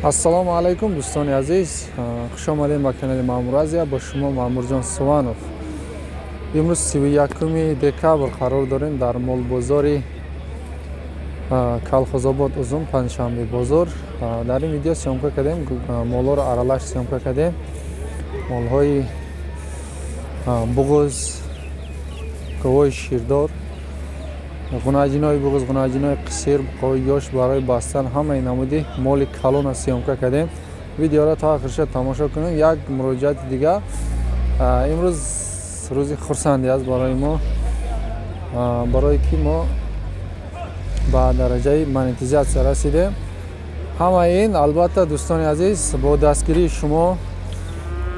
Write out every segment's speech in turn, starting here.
Ассалому алайкум дӯстони азиз, хуш омадем ба канали Маъмур Азия. Бо шумо Маъмурҷон Суванов. Имрӯз 31 декабр қарор дорем дар молбозори Калхозобод Узун, панҷшанбе бозор. Дар ин видео съёмка кардем, молҳоро аралаш съёмка кардем. Молҳои буғуз, говои ширдор, ғунаҷинои буғуз, ғунаҷинои қисир, буқои ёш барои бастан, ҳамаи намуди моли калона съёмка кардем. Видеоро то охирша тамошо кунем. Як муроҷиати дига, имрӯз рӯзи хурсандӣ аст барои мо, барое ки мо ба дараҷаи монетизатсия расидем. Ҳамаи ин албатта дӯстони азиз бо дастгирии шумо.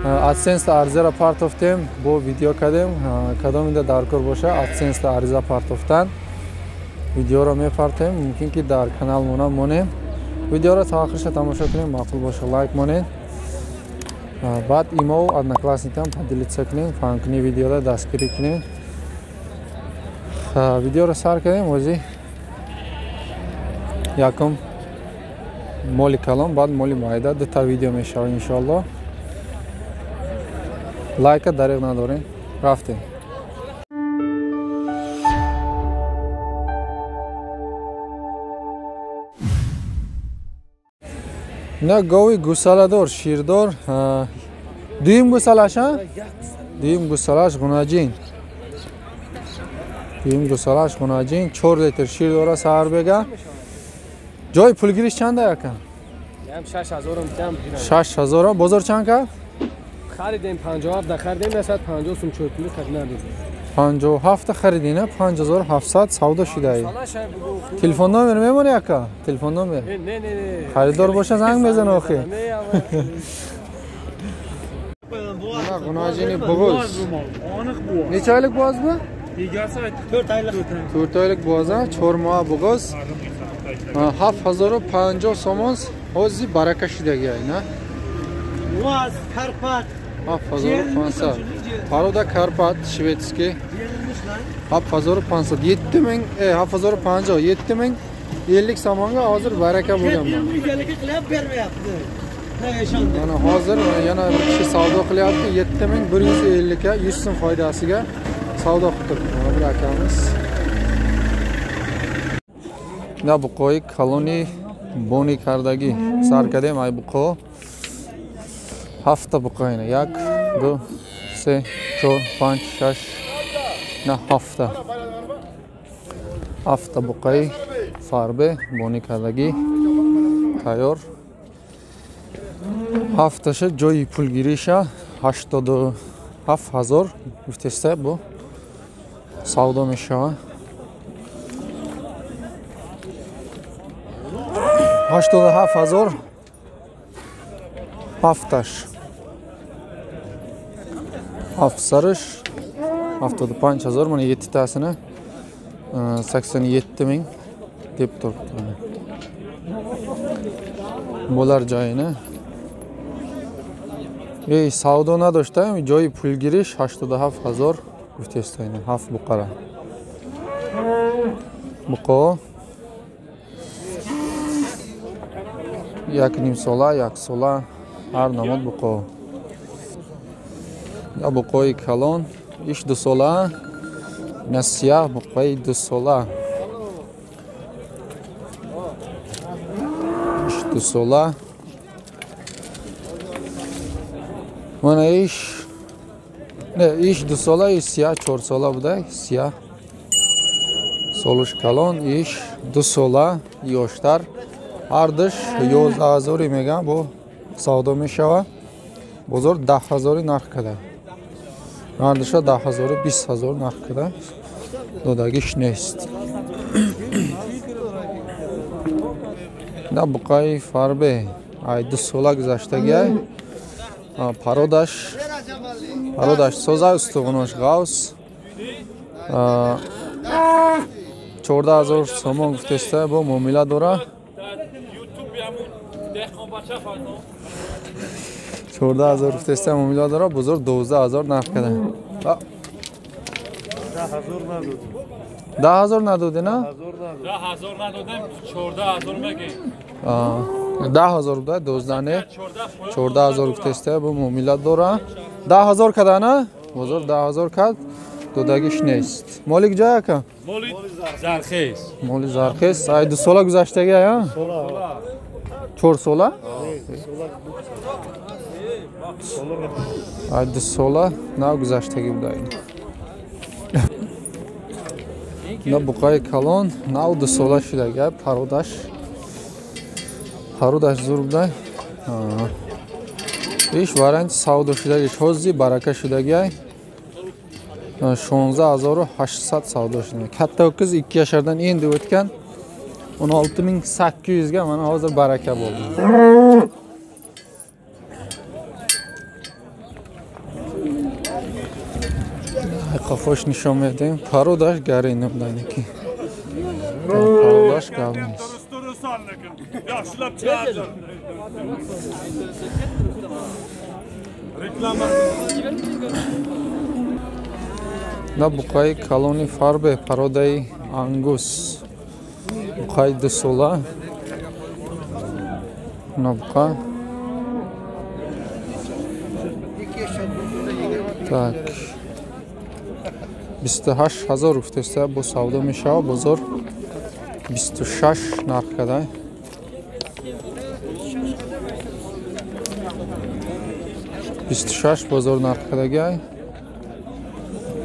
AdSense аризаро партофтем, бо видео кардем. Кадом ида даркор боша AdSense ариза партофтан, видеоро мепартем, мумкин ки дар канал монам монем. Видеоро то охирша тамошо кунем, маъқул боша лайк монед, баъд имову одноклассникам поделиться кунем, фаҳмкунӣ видеоро дастгирӣ кунем. Видеоро сар кардем, ози якум моли калон, баъд моли майда, дута видео мешавад иншоаллоҳ. Лайка дариқ надорем, рафтем. На гови гусаладор, ширдор, дуюм гусалаш, дуюм гусалаш ғунаҷин, дуюм гусалаш ғунаҷин, 4 литр шир дора саҳар бега. Ҷои пулгириш чанда яка? 6000. Бозор чанд кард? Харидем 57 харидем, 150 сум чорпули харид надодем. 57 харидина, 5700 савдо шудаи. Телефон номер мемонӣ ака? Телефон номер? Не, не, не. Харидор боша занг мезана охи. Ғунаҷини буғуз. Necha oylik bo'g'oz bu? 4 oylik. 4 oylik bo'g'oz, 4 moha bo'g'oz. 7050 сомон ҳози барака шудаги айна. Ваз, Карпат. 7500. Paroda Karpat, шведский. 7500, 7000, 7050, 7050 somonga hozir baraka bo'lgan. 7150 qilib bermayapti. Mana hozir yana bir kishi savdo qilyapti, 7150 ga 100 so'm foydasiga savdo qilib turibdi mana bir akamiz. Na buqoyi koloni boni kardagi sar kadem ay buqo. Ҳафта буқоина, 1 2 3 4 5 6 на ҳафта. Ҳафта буқои фарбе бони кардагӣ тайёр. Ҳафташа ҷои пулгириша 87000 гуфтеста бо савдо мешава. 87000 ҳафташ. Ҳафт сариш 75000, mana yettitasini 87000 deb turibdi. Bo'lar joyini. Ey savdo надоштаем, ҷои пулгириш 87000 гуфтестайна, ҳафт буқара. Буқо як ним сола, як сола, ҳар намуд буқо. Я буқои калон, иш 2 сола, ина сияҳ буқои 2 сола. Иш 2 сола. Мана иш, не, иш 2 сола, иш сияҳ 4 сола буда, сияҳ. Солуш калон, иш 2 сола, ёштар. Ҳардуш 11000 меган бо савдо мешава. Бозор 10000 нарх када. Ҳардуша 10000 20000 нарх када. Додагиш нест. На буқаи фарбе ай 2 сола гузаштагиай. Пародаш соза, устуғунош ғавс. 14000 сомон гуфтеста бо муомила дора. 14000 гуфтеста муомила дора, бозор 12000 нарх када. 10000 надодем. 10000 надодӣ, на? 10000 надодем, 14000 мегӣ. 10 000 буда, 12 не, 14 000 гуфтеста, бу муомила дора. 10 000 када на? Бозор 10 000 кад, додагиш нест. Моли куҷо ака? Моли Зархез. Моли Зархез. Ай 2 сола гузаштаги, ая? 4 сола? Ай 2 сола нав гузаштагӣ буда ин. На буқаи калон, нав 2 сола шудаги, пародаш. Пародаш зур буда. Иш варианти савдо шудагиш ҳози барака шудаги 16 800 savdo shudagi. Katta ho'kiz 2 yashardan endi o'tgan 16 800 ga mana hozir baraka bo'ldi. Қафош нишон медиҳем. Пародаш гарина буданики. Пародаш гап нест. Yaxshilab chiqardi. Reklama. На буқаи калони фарбе пародаи ангус. Буқаи 2 сола. На буқа. Так. 28 000 гуфтеста, бо савдо мешава, бозор 26 нарх кадай. 26 бозор нарх кадагай.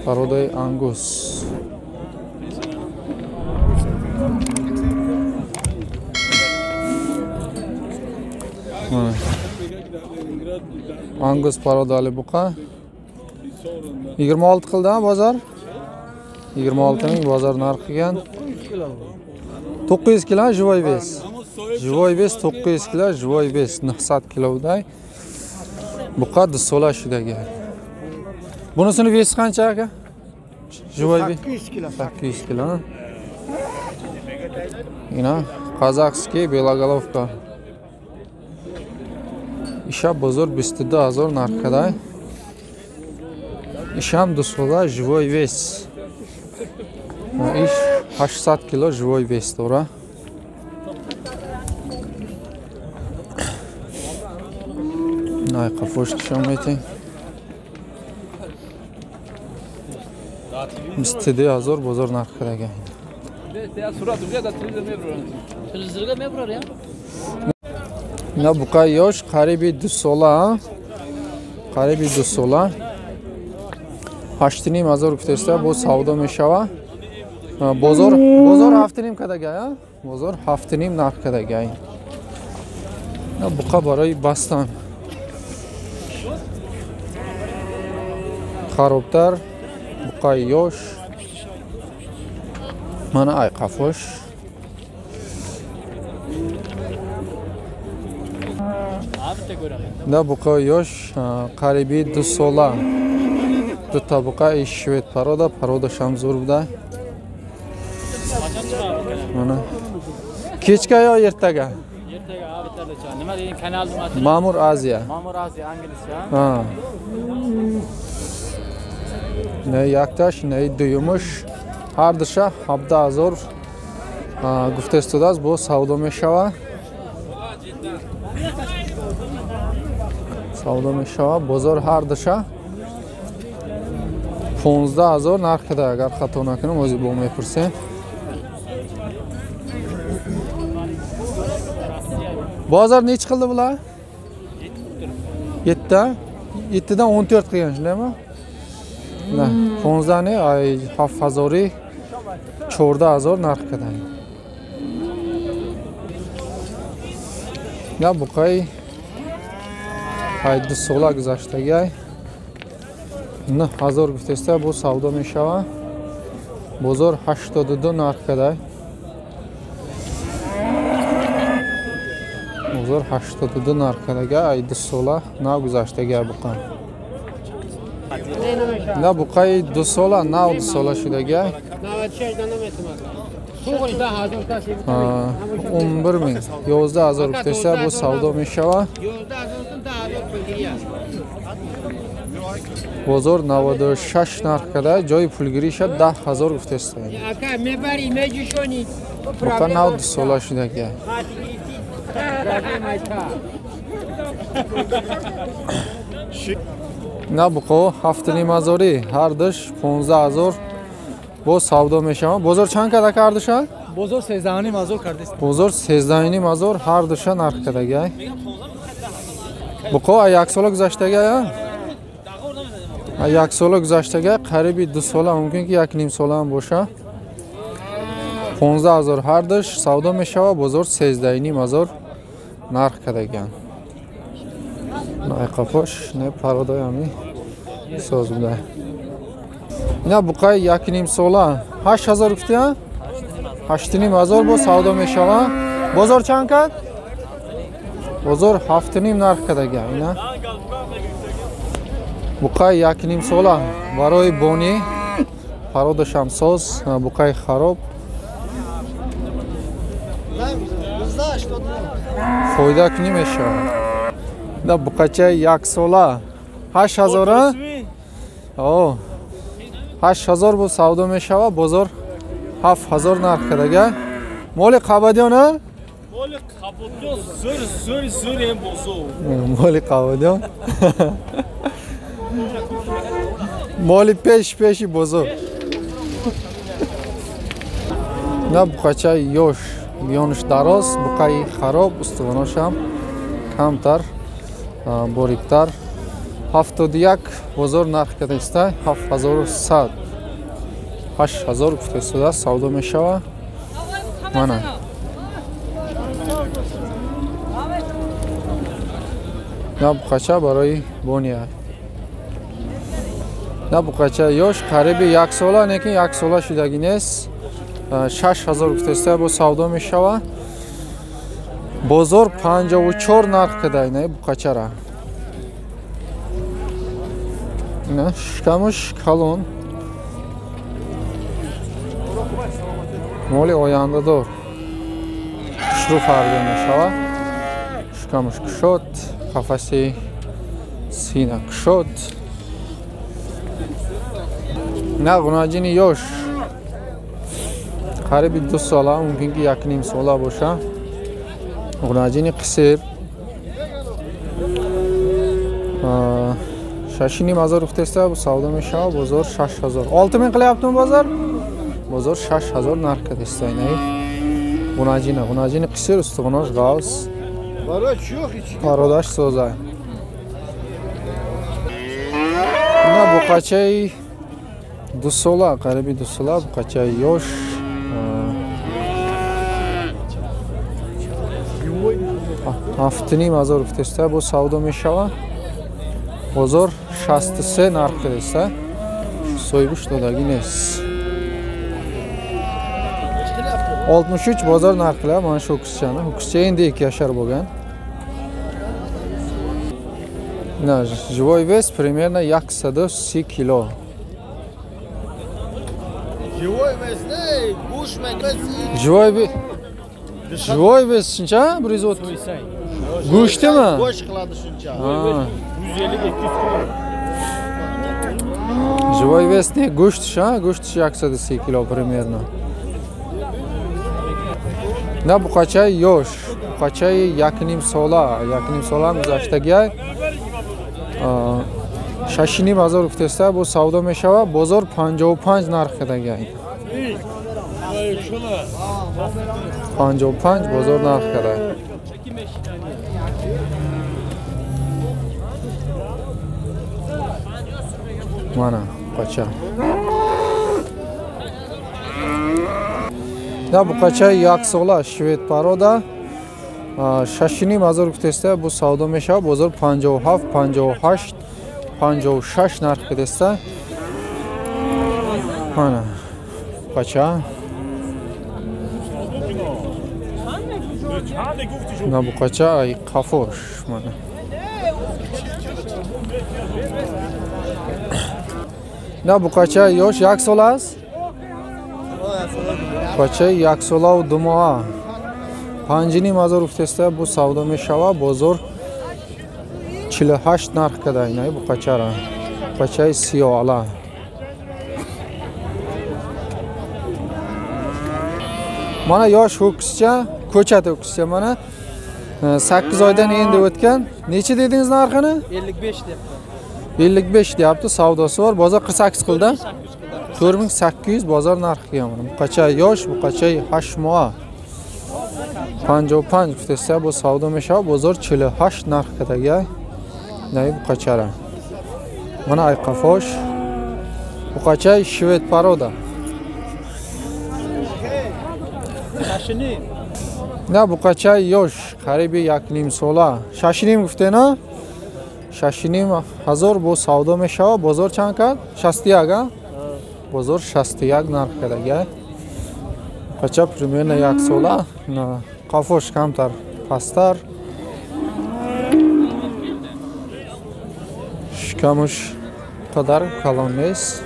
Пародаи ангус. Mana. Ангус parodali buqa. 26 qildimi bozor? 26 ming bozor narxi qilgan. 900 kilo живой вес. Живой вес 900 kilo, живой вес 900 kiloday. Buqa 2 sola shudagi. Bunisini вес i qancha aka? Живой вес 800 kilo. 800 kilo. Ина казахский белоголовка. Иша бозор 22 000 нарх кадай. Ишам 2 сола живой вес. Иш 800 кило живой вес дора. Най қафош нишон метем. 22 000 бозор нарх кадага. Телевизорга мебурар я. Ина буқаи ёш қариби 2 сола, қариби 2 сола. 8,5 ҳазор гуфтеста, бо савдо мешава. Бозор 7,5 кадага, бозор 7,5 нарх кадага. Ина буқа барои бастан. Харобтар буқаи ёш. Мана ай қафош. Да буқаи ёш қариби 2 сола. Дута буқаи швед парода, пародашам зур буда. Mana. Kechga yo ertaga? Ertaga abitarda. Nima degan kanalni oti? Ma'mur Aziya. Ma'mur Aziya inglizcha. Ha. Не якташ, не дуюмаш. Ҳар душа 17 000 гуфта истодааст, бо савдо мешава. Савдо мешава. Бозор ҳар душа 15 000 нарх када, агар хато накунам, ози бо мепурсем. Bozor nechi qildi bular? 7 7dan 14 qilgan, shundaymi? На, 15 не, ай 7000 14 000 нарх кадан. На буқаи ай 2 сола гузаштагай. 9000 гуфтеста, бо савдо мешава. Бозор 82 нарх кадай. Бозор 82 нарх кадага, ай 2 сола нав гузаштага буқа. На буқаи 2 сола, нав 2 сола шудага. 96 дона метумад. Туғри 10 000 каси. 11 мing, 11 000 гуфтеста, бо савдо мешава. 11 000 10 000 пулгирӣ аст. Бозор 96 нарх када, ҷои пулгириша 10 000 гуфтеста. Ака мебари меҷушонӣ. Буқа нав 2 сола шудага. На буқо 7,5 ҳазори, ҳардуш 15 000 боз савдо мешаванд. Бозор чанд када кардуша? Бозор 13,5 ҳазор кардест. Бозор 13,5 ҳазор ҳардуша нарх кардагай. Буқо як сола гузаштагай, як сола гузаштагай, қариби 2 сола, мумкин ки 1,5 сола ҳам боша. 15 000 ҳардуш савдо мешава, бозор 13,5 ҳазор нарх кардаган. Айқапош не пародои ҳами соз буда. Ина буқаи 1,5 сола 8 000 гуфтия? 8,5 ҳазор боз савдо мешава. Бозор чанд кард? Бозор 7,5 нарх кардага. Ина буқаи 1,5 сола барои бонӣ, пародашам соз, буқаи хароб. Фоида кунӣ мешавад. Да буқачаи 1 сола 8 000, о 8 000 боз савдо мешава, бозор 7 000 нарх кардага. Моли Қабадиён, а? Моли Қабадиён зӯр зӯр зӯр ем бозор. Моли Қабадиён. Моли пеш пеши бозор. На буқачаи ёш, миёнаш дароз, буқаи хароб, устувоношам камтар, бориктар. 71 бозор нарх кардааста, 7100. 8000 гуфта савдо мешава. Мана. На буқача барои бония. На буқача ёш қариби 1 сола, лекин 1 сола шудагӣ нест. 6000 гуфтааста бо савдо мешава. Бозор 54 нарх карда ина буқачара. Ина шикамуш калон. Моли ояндадор. Хушрӯ фарбе мешава. Шикамуш кушод, қафаси сина кушод. На ғунаҷини ёш қариби 2 сола, мумкин ки 1,5 сола боша. Ғунаҷини қисир 6,5 ҳазор гуфтааста савдо мешава, бозор 6 000. 6 000 qilyaptimi бозор? Бозор 6 000 нарх кардааста инаи ғунаҷина. Ғунаҷини қисир, устухонош ғавс, пародаш соза. Ина буқачаи 2 сола, қариби 2 сола, буқачаи ёш 7,5 ҳазор гуфтааста бо савдо мешава. Бозор 63 нарх кардааста, соҳибаш додагӣ нест. 63 бозор нарх qilyapti mana shu ho'kizchani. Ho'kizcha endi 2 yashar bo'lgan. На живой вес примерно 130 кило. Живой вес не, гӯшт мегӯяд. Живой вес shuncha? 130. Go'shtimi? Go'sht qiladi shuncha. 150-200 kilo. Живой вес не, go'sht, ha? Go'sht 130 kilo примерно. На буқачаи ёш, буқачаи 1,5 сола, 1,5 сола гузаштагиай. 6,5 ҳазор гуфтааста бо савдо мешава, бозор 55 нарх кардагиай. 55 бозор нарх карда. Мана буқача. На буқачаи 1 сола швед парода 6,5 ҳазор гуфтааста бо савдо мешава, бозор 57, 58, 56 нарх кардааста. Мана буқача. На буқача ай қафош мана. На буқача ёш 1 сола аст? Буқачаи 1 солаву 2 моҳа. 5,5 ҳазор гуфтааста бо савдо мешава, бозор 48 нарх карда инаи буқачара. Буқачаи сиёҳала. Мана ёш ho'kizcha, ko'chat ho'kizcha mana 8 oydan endi o'tgan. Necha dedingiz narxini? 55 deyapti. 55 deyapti, savdosi bor. Bozor 48 qildi. 4800 bozor narxiga mana. Buqacha yosh, buqacha 8 moh. 55 gufteса bu savdo mешава, bozor 48 narx kadaga. Nay buqachara. Mana ayqafosh. Buqacha shved paroda. На буқачаи ёш, қариби 1.5 сола. 6.5 гуфтена? 6.5 ҳазор бо савдо мешава. Бозор чанд кард? 61, а? Бозор 61 нарх кардага. Буқача примерно 1 сола. Қафош камтар пасттар. Шикамуш қадар калон нест.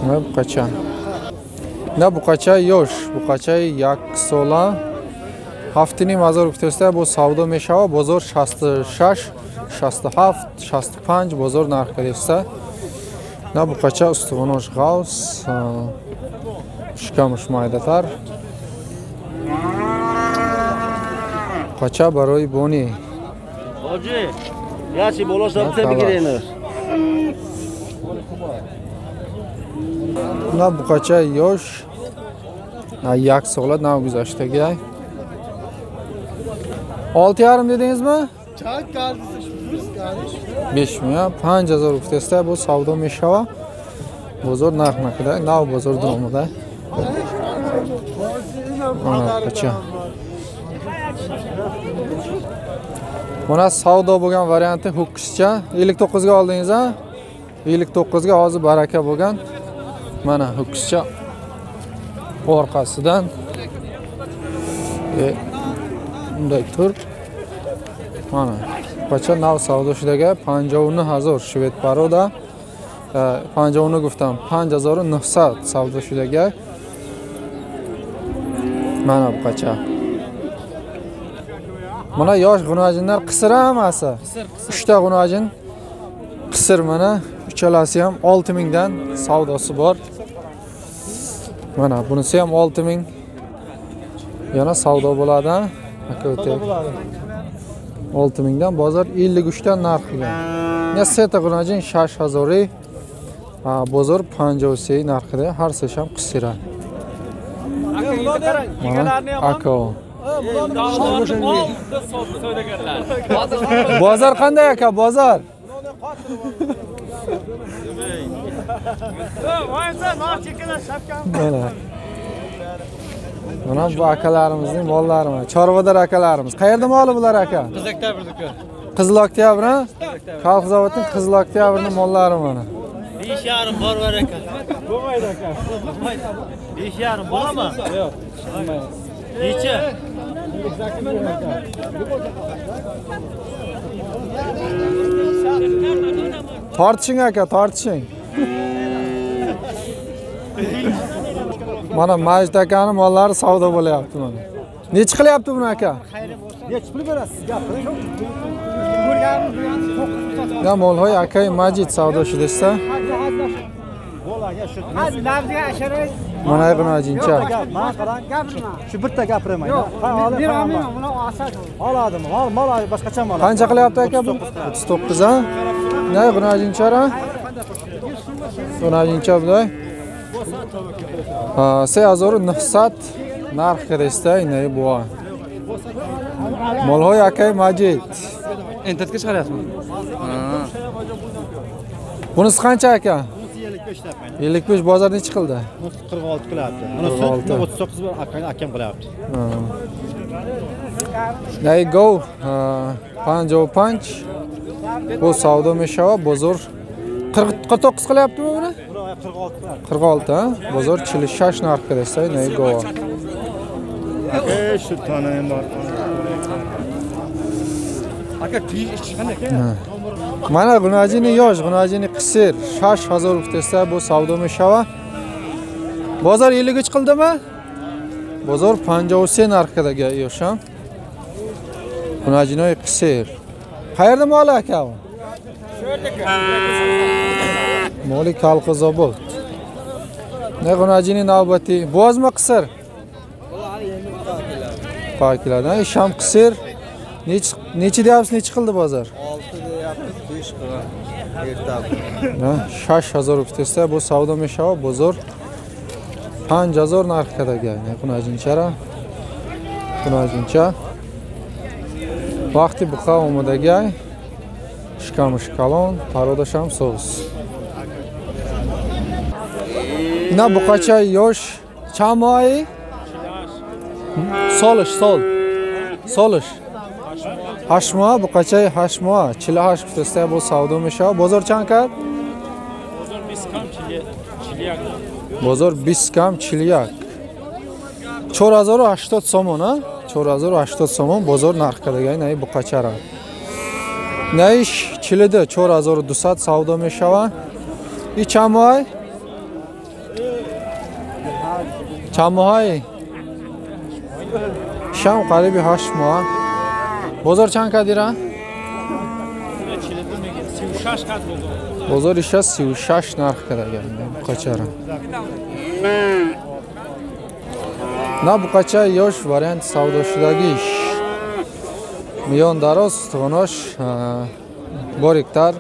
На буқача. На буқачаи ёш, буқачаи 1 сола 7.5 ҳазор гуфтеста бо савдо мешава. Бозор 66, 67, 65 бозор нарх кардеста. На буқача устухонош ғавс, шикамуш майдатар. Буқача барои бони. Ҳоҷи, яси боло сабте бигиренаш. На буқачаи ёш 1 сола нав гузаштагӣ. 6.5 dedingizmi? 5 ming, 5000 гуфтеста бо савдо мешава. Бозор нарх накарда, нав бозор даромада. Mana buqacha. Mana savdo bo'lgan varianti ho'kizcha 59 ga oldingiz a? 59 ga hozir baraka bo'lgan. Mana ho'kizcha orqasidan bunday tur. Mana buqacha nav savdo shudaga 59 ҳазор швед paroda. 59 гуфтам, 5900 savdo shudaga. Mana buqacha. Mana yosh g'unajinlar qisir hammasi. 3 ta g'unajin qisir mana. Uchalasi ham 6000 dan savdosi bor. Mana bunisi ham 6000. Yana savdo bo'ladi, aka o'tak. 6000 dan bozor 53 dan narxiga. Ya seta g'unajin 6000, bozor 53 narxida, har sesi ham qisira. Mana aka. Bozor qanday aka, bozor? Mana bu akalarimizning mollari mana. Chorvador akalarimiz. Qayerda moli bular aka? Qizil Oktyabrdiki. Qizil Oktyabr, ha? Xalq zavodning Qizil Oktyabrning mollari mana. 5.5 bor var aka. Bo'lmaydi aka. 5.5 bormi? Yo'q. Necha? Tortishing aka, tortishing. Mana Majid akaning mollari savdo bo'lyapti mana. Necha qilyapti buni aka? Necha pul berasiz? Gapiring. Ya molhoy akay Majid savdo shudesa. Mana g'unajincha. Men qarang, shu bitta gapiraman. Oladi, mol boshqacha mol. Qancha qilyapti aka bu? 39 ha? Ne g'unajinchara? G'unajincha bunday. 3900 narx kirisda inay bu. Molhoy akay Majid. Internetga chiqaryapsizmi? Bunisi qancha aka? 55 deyapman. 55 bozor necha qildi? 46 qilyapti. Bunisi 39 akam qilyapti. Nay go 55 bu savdo mешава, bozor 49 qilyaptimi buni? 46 qilyapti. 46 ha? Bozor 46 narx kirisda nay go. Shu tona bor. Aka tiyish qanday aka? Mana g'unajini yosh, g'unajini qisir 6000 гуфтеса bu savdo mешава. Bozor 53 qildimi? Bozor 53 narxidagi yosh ham. G'unajinoy qisir. Qayerda moli aka u? Moli Kalxozobod. Ne g'unajini navbati? Bo'zmi qisir? Pokiladi. Ish ham qisir. Nechi deyapsiz, nechi qildi bozor? 6 deyapmiz, 5 qilgan. Erta. 6000 gufteста бо савдо мешава, бозор 5000 нарх кардагай. Қунажинчара. Қунажинча. Вақти буқа омадагай. Шикамуш калон, пародашам соз. Ина буқача ёш чанд моҳаи? Солиш, сол. Солиш. 8 моҳ, буқачаи 8 моҳ, 48 гуфтаста бо савдо мешава. Бозор чанд кард? Бозор 20 кам 41. Бозор 20 кам 41. 4080 сомон, а? 4080 сомон бозор нарх кардагай наи буқачара. Наиш 42 4200 савдо мешава. И чанд моҳ? Чанд моҳ? Шам қариби 8 моҳ. Бозор чанд кардира? 36 кард бозор. Бозор иша 36 нарх кардагай буқачара. На буқача ёш вариант савдо шудагиш. Миён дароз, устухонош бориктар.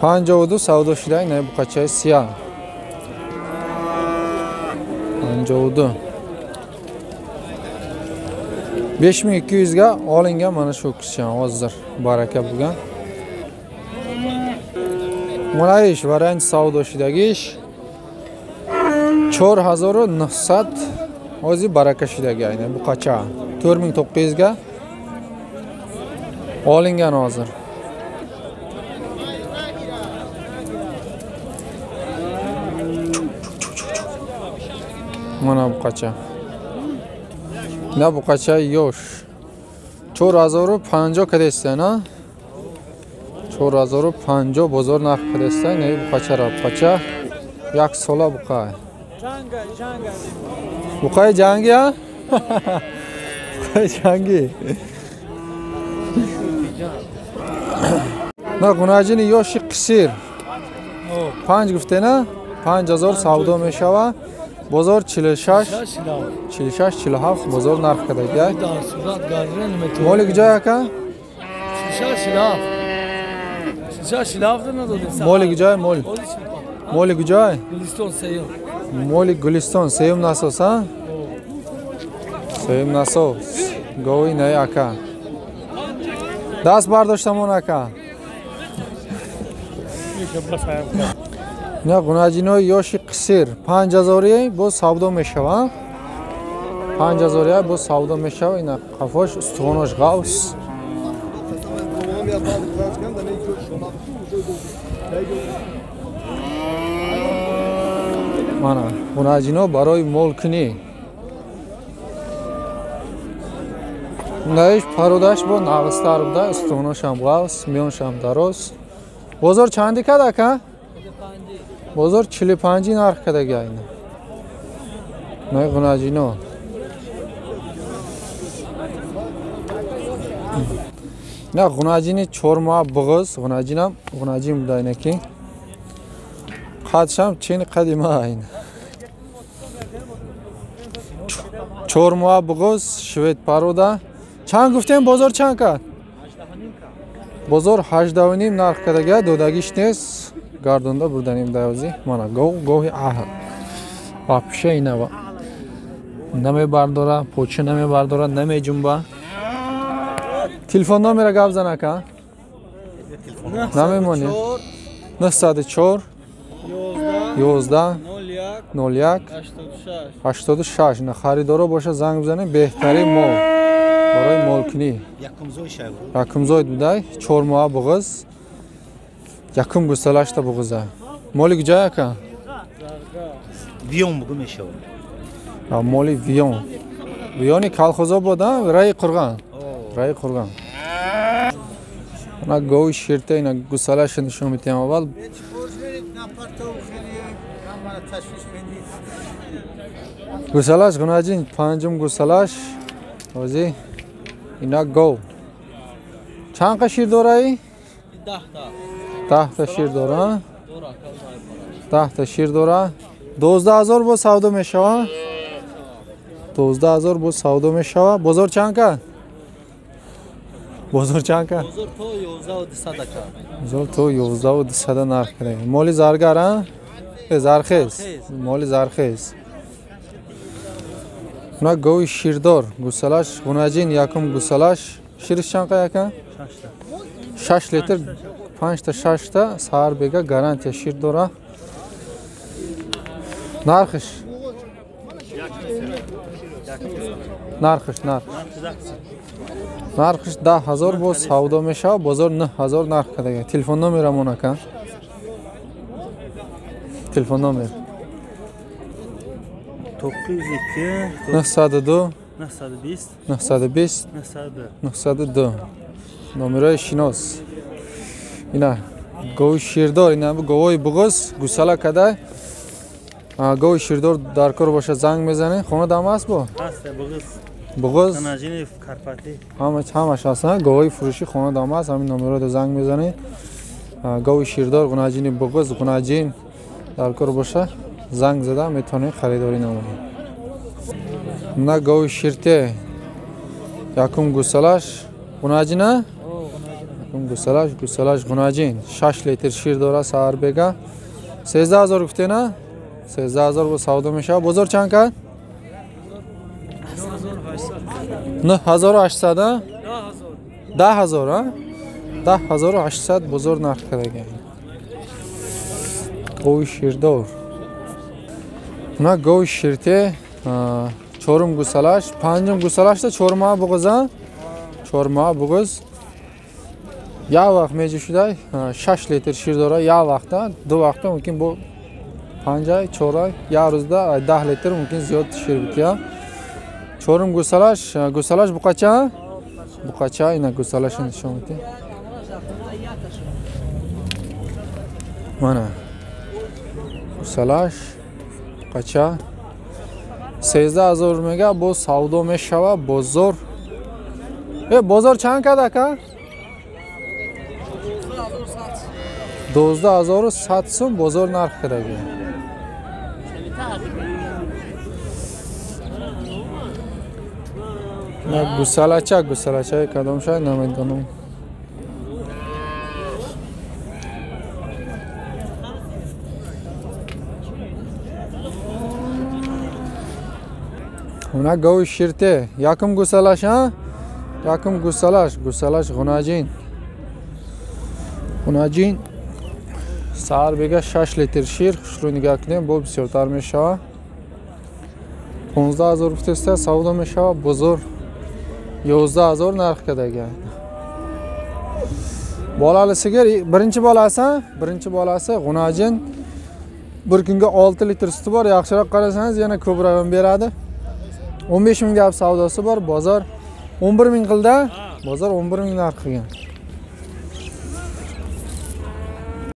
52 савдо шудай на буқачаи сия. 52. 5200 ga olingan mana shu kishi hozir baraka bo'lgan. Mana ish variant savdo shudagish 4900 hozir baraka shudagi aynan bu qacha 4900 ga olingan hozir. Mana bu qacha. На буқача ёш 4050 кадеста на 4050 бозор нарх кадеста не буқачара буқача як сола буқа буқаи ҷанги а буқаи ҷанги на гунаҷини ёши қисир 5 гуфте на 5000 савдо мешава. Бозор 46 46 47 бозор нарх кардагай. Моли куҷо ака? 46 47. 46 47 Моли куҷо мол? Моли куҷо? Гулистон сеюм. Моли Гулистон сеюм насос, а? Сеюм насос. Гови най ака. Даст бардоштамон ака. На гунаҷинои ёши қисир 5000 боз савдо мешава. 5000 боз савдо мешава. Ина қафош устухонош ғавс. Мана гунаҷино барои молкунӣ. Наиш пародаш бо нағзтар буда, устухоношам ғавс, миёншам дароз. Бозор чанди кад ака? Бозор 45 нарх кардагай айна. Най гунаҷино. На гунаҷини 4 моҳ буғыз, гунаҷинам гунаҷин буда айнаки. Қадшам чин қадима айна. 4 моҳ буғыз, швед парода. Чанд гуфтем бозор чанд кард? Бозор 18.5 нарх кардагай, додагиш нест. Гардонда бурданим давзи. Мана гов, гови аҳл. Вообще инава. Намебардора, поча намебардора, намеҷунба. Телефон номера гап зан ака. Намемонӣ. 904 11 01 86. На харидоро боша занг бизанем, беҳтарин мол барои молкунӣ. Якумзой будай, 4 моҳ буғыз. Якум гусалашта буғыза. Моли куҷо ака? Вион бугу мешава. Моли Вион. Виони колхозобод, а? Раи Қурғон. Раи Қурғон. Ана гови ширта ина гусалаша нишон медиҳам аввал. Гусалаш гунаҷин панҷум гусалаш. Ози ина гов. Чанд қа шир дораи? 10 та. 10 та шир дора. 10 та шир дора. 12000 бо савдо мешава. 12 000 боз савдо мешавад. Бозор чанд кард? Бозор чанд кард? Бозор то 11 200 кард. Бозор то 11 200 нарх кард. Моли заргар, а? Зархез. Моли зархез. Уна гови ширдор, гусалаш ғунаҷин, якум гусалаш. Шириш чанд қа яка? 6 литр, 5 та 6 та саҳар бега гарантия шир дора. Нархиш? Нархиш, нарх. Нархиш 10 000 боз савдо мешавад, бозор 9000 нарх кардага. Телефон номерамон ака? Телефон номер. 902 902 920 920 902 902. Номерои шинос. Ина гови ширдор, ина говои буғуз гусала кадай. Гови ширдор дар кор боша занг мезанед. Хона дам аст бо? Ҳаст, буғуз. Буғуз. Ғунаҷини Карпатӣ. Ҳамаш ҳаст, говои фурӯшӣ хона дам аст, ҳамин номеро занг мезанед. Гови ширдор, ғунаҷини буғуз, ғунаҷин дар кор боша занг зада метавонед харидорӣ намоед. На гови ширте якум гусалаш ғунаҷина? Якум гусалаш, гусалаш ғунаҷин 6 литр шир дора саҳар бега. 13 000 гуфтена? 13 000 бо савдо мешавад. Бозор чанд кард? 9800, 10 000, 10 800 бозор нарх кардага. Гови ширдор. На гови ширте чорум гусалаш, панҷум гусалашта чормоҳа буғуза? Чормоҳа буғуз. Як вақт меҷӯшидай 6 литр шир дора, як вақта, ду вақта мумкин бо панҷай, чорай, як рӯзда 10 литр мумкин зиёд шир бития. Чорум гусалаш, гусалаш буқача? Буқача, ина гусалаша нишон медиҳем. Мана. Гусалаш, буқача. 13 000 мега боз савдо мешава. Бозор бозор чанд кард ака? 12 100 сум бозор нарх кардаги. Гусалача, гусалачаи кадом шай намедонам. Уна гови ширте якум гусалаш, а? Якум гусалаш, гусалаш ғунаҷин. Ғунаҷин саҳар бега 6 литр шир, хушрӯ нигаҳ кунем, бо бисёртар мешава. 15 000 гуфтеста савдо мешава, бозор 11 000 нарх кардага. Bolali sigir birinchi bolasi, birinchi bolasi g'unajin. Bir kunga 6 litr suti bor, yaxshiroq qarasangiz yana ko'proq ham beradi. 15 ming gap savdosi bor, bozor 11 ming qildi. Bozor 11 ming narx qilgan.